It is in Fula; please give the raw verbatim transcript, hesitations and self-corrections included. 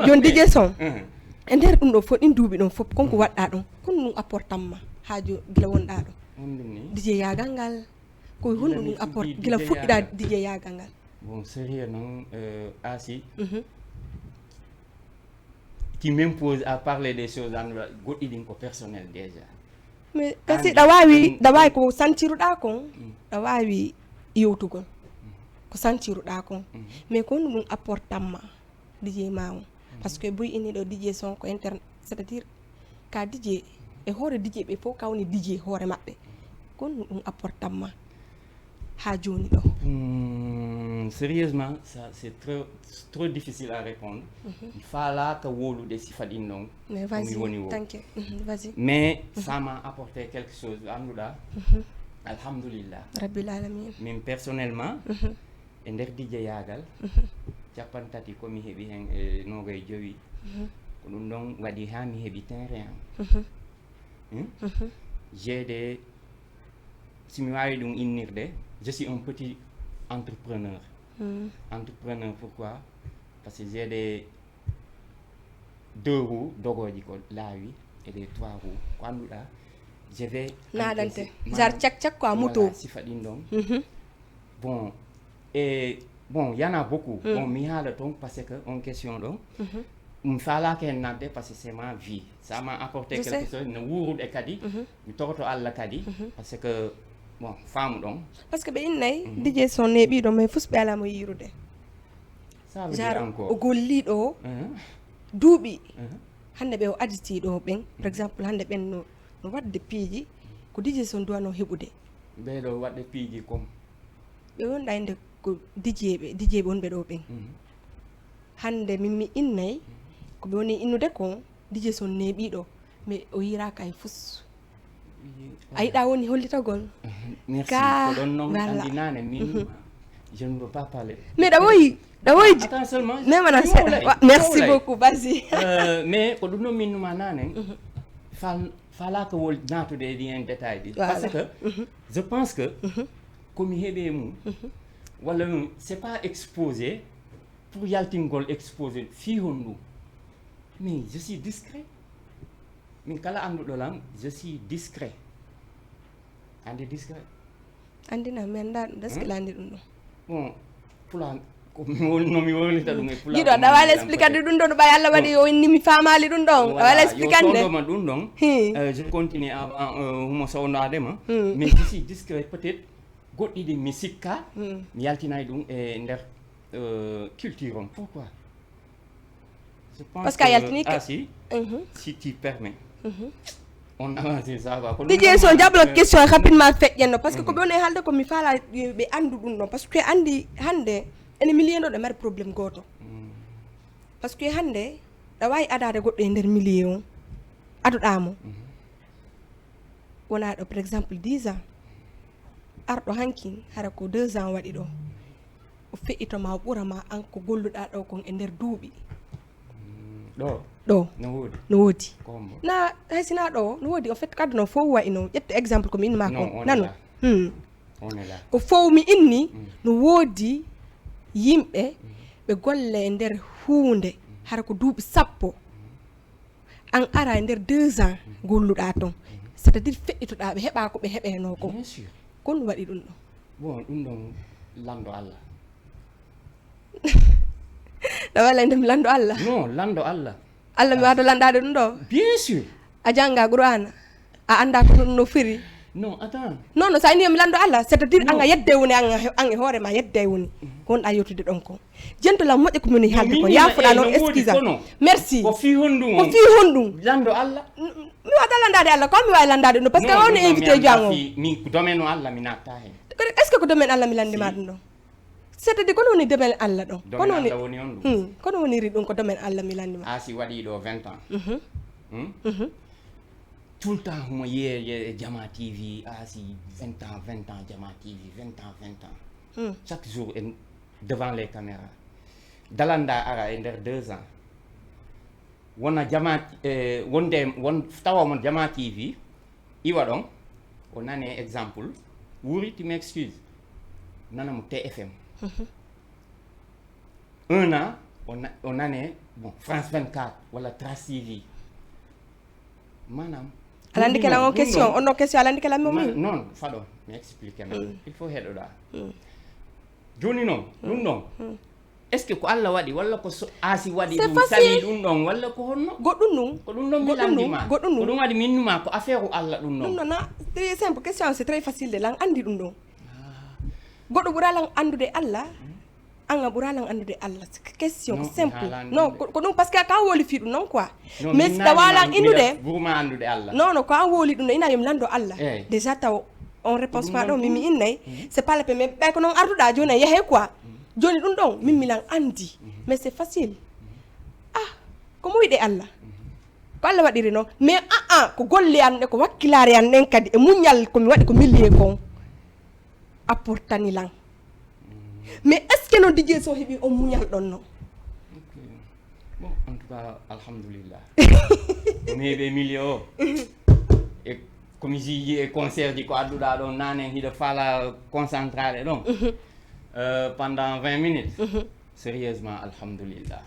Joni DJ Son, e nder ɗum ɗo fof, ɗin duuɓi ɗon fof, kon ko waɗɗa ɗon, kon ɗum apportan ma haa jo gila wonɗa ɗo? Honɗum ni? DJ yaagal ngal, ko honɗum ɗum apport gila fuɗɗiɗa DJ yaagal ngal? Bon, sérieux non, euh, Asi, tu m'imposes à parler des choses, an goɗɗi ɗin ko personnel déjà. Mais kasi ɗa waawi, ɗa waawi ko santiruɗa kon, ɗa waawi yewtugol ko santiruɗa kon. Mais ko honɗum ɗum apportan ma, DJ ma on? Parce que buy ini ɗo DJ Son ko interne, c'est-à-dire ka DJ e hoore DJ ɓe fof, ka woni DJ hoore maɓɓe, kon ɗum apportan ma haa jooni ɗo? Hmm, sérieusement, ça c'est trop, trop difficile à répondre. Mi faalaaka wowlude sifa ɗin ɗon. Mais vas-y, woni wo tanke. Mais ça m'a apporté quelque chose, annduɗa. Alhamdulillah. Rabbil alamin. Min personnellement, e nder DJ yaagal, cappanɗe tati ko mi heɓi hen e noogay jowi. Ko ɗum ɗon waɗi haa mi heɓi terrain am. J'ai des, si mi waawi ɗum innirde, je suis un petit entrepreneur. Entrepreneur, pourquoi? Parce que j'ai des deux roues, dogooji ko laawi, et des trois roues ko annduɗa. Je vais naɗante genre cak cak quoi, moto, sifa ɗin ɗon. Bon, e bon, y en a beaucoup. Bon, mi haala ton parce que on question ɗon, mi faalaaka hen nadde parce que c'est ma vie, ça m'a apporté quelque chose. No wuurude kadi, mi toroto Allah kadi, parce que bon, faamu ɗon. Parce que ɓe innay DJ Son neeɓiɗo, mais fus ɓe alaa mo yiirude. Ça veut dire genre encore, o golli ɗo duuɓi. Hannde ɓe o aditi ɗo ɓen, par exemple, hannde ɓen no, no waɗde piiji ko DJ Son duwano heɓude. Ɓeɗo waɗde piiji comme ɓe wonɗa inde ko DJ ɓe, DJ ɓe wonɓe ɗo ɓen. Hannde min mi innay ko ɓe woni innude ko DJ Son neeɓiɗo, mais o yiiraaka e fus. A yiɗa woni hollitagol? Merci. Ko ɗon non, voilà, anndi nane min, je ne veux pas parler. Mais ɗa woyi, ɗa woyi. Attends seulement. Memana seeɗa. Merci beaucoup, vas-y. Euh, mais ko ɗum non min numa nane. Fal, faalaaka wol naatude e ɗi en détail ɗi. Voilà. Parce que je pense que ko mi heɓe mum, walla non, c'est pas exposé pour yaltingol exposé fii honɗum. Mais je suis discret. Min kala annduɗo lan, je suis discret. Anndi discret? Anndina mi annda ɗum, est-ce que la anndi ɗum ɗum? Bon, pulaar ko mi wol-, no mi wolnita ɗum e pulaar. Jiɗo ɗa waali expliquer de ɗum ɗon, ɓay Allah waɗi o inni mi faamaali ɗum ɗon. Ɗa waali expliquer de. Ɗum ɗon. Euh, je continue avant, euh, humo sownaade ma. Mais je suis discret, peut-être goɗɗi ɗi mi sikka mi yaltinay ɗum e nder, euh, culture on. Pourquoi? Je pense que a yaltini ke- Ah, si, si tu permets. On avance ça va. Ko ɗum DJ Son, jaɓlo question rapidement feƴƴenno, parce que ko ɓe woni e haalde ko mi faala ɓe anndu ɗum ɗon, parce que anndi hannde ene milieu ɗo ɗe mari problème gooto. Parce que hannde ɗa waawi adaade goɗɗo e nder milieu on, adoɗaa mo. Wonaa ɗo, par exemple, dix ans, arɗo hankin, hara ko deux ans waɗi ɗo. O feƴƴito ma, o ɓura ma an ko golluɗaa ɗo kon e nder duuɓi. Ɗo? Ɗo. No woodi? No woodi. Ko hombo? Na, hay si na ɗo, no woodi. En fait, aduna o fof wayi no. Ƴettu exemple ko mi inni ma ko. Non, on est là. Hmm. On est là. Ko fof mi inni, no woodi yimɓe ɓe golle e nder huunde, hara ko duuɓi sappo. An ara e nder deux ans golluɗaa ton. C'est-à-dire feƴƴitoɗaa ɓe, heɓaa ko ɓe heɓenoo ko. Bien sûr. Kon waɗi ɗum ɗo? Bon, ɗum ɗon lanndo Allah. Ɗa walla nde mi lanndo Allah? Non, lanndo Allah. Allah mi waato lanndaade ɗum ɗo? Bien sûr. A jannga Qur'aana? A annda ko ɗum no firi? Non, attends. Non, non, sa inni mi lanndo Allah, c'est-à-dire an a yedde woni an, an e hoore ma yedde woni. Ko wonɗa yewtude ɗon ko. Jento lam moƴƴa ko mi woni haalde ko. Yaafuɗa noon, excuse. Merci. Ko fii honɗum? Ko fii honɗum? Lanndo Allah. Mi waɗa lanndaade Allah, ko mi waawi lanndaade ɗum ɗo, parce que woni invité jango. Min ko domaine o Allah mi natta hen. Est-ce que ko domaine Allah mi lanndi ma ɗum ɗo? C'est-à-dire, kono woni domaine Allah ɗo. Kono woni, Allah woni on ɗum. Hmm, kono woniri ɗum ko domaine Allah mi lanndi ma. A si waɗi ɗo vingt ans. Mhm. Hmm? Mhm. Tout le temps, homo yeye e Jama T V, a si vingt ans, vingt ans, Jama T V, vingt ans, vingt ans. Hmm. Chaque jour, en, devant les caméras. Dalanda ara e nder deux ans. Wona Jama, eh, wonde, won, tawa mo Jama T V, iwa ɗon, o nane exemple, wuri, tu m'excuses, nana mo T F M. Mhm. Un an, o na- o nane, bon, France vingt-quatre walla Trace T V. Maanaam Alanndi kala on question, on ɗon question alanndi kala mi Ma- min. Non, faɗo mi explique ma. Il faut heɗoɗa. Jooni noon ɗum ɗon, est ce que ko Allah waɗi walla ko so- aasi waɗi C'est ɗum facile. Sawi ɗum ɗon walla ko honno? Goɗɗum ɗum. Ko ɗum ɗon mi Goɗɗum lanndi ɗum, ma. Goɗɗum Ko ɗum. Ɗum waɗi mi innuma ko affaire o Allah ɗum Ɗum ɗon. Noon na très simple question, c'est très facile de lan anndi ɗum ɗon. Goɗɗo ɓura lan anndude Allah. An a ɓura lan anndude Allah. Question ko Non, simple. mi haalani Non, ɗum de. Ko ko ɗum parce que ka woli fii ɗum noon quoi. Non, Mais mi si naali tawa ma- lan mi- innude. Ɓurma anndude Allah. Non non, ko an woli ɗum ɗo ina yom lanndo Allah. Eey. Déjà taw on réponse Ɗum ma noon ɗo mimi innay. C'est pas le peme ɓay ko noon arduɗa jooni a yahe quoi. Jooni ɗum ɗon min milan anndi. Mais c'est facile. Ah, ko mo yiɗe Allah. Ko Allah waɗiri noon. Mais aa ko golle an ɗe ko wakkilaare an ɗen kadi e muñal ko mi waɗi ko millier kon. A portani lan. Mais est ce que noon Didier Sow heɓi on muñal ɗon noon? Ok. Bon, en tout cas, alhamdulillah. Ko mi heɓi e millier o. E ko mi jiji e concert ji ko adduɗa ɗon nane hiɗa fala concentrade ɗon. Euh, pendant vingt minutes. Sérieusement, alhamdulillah.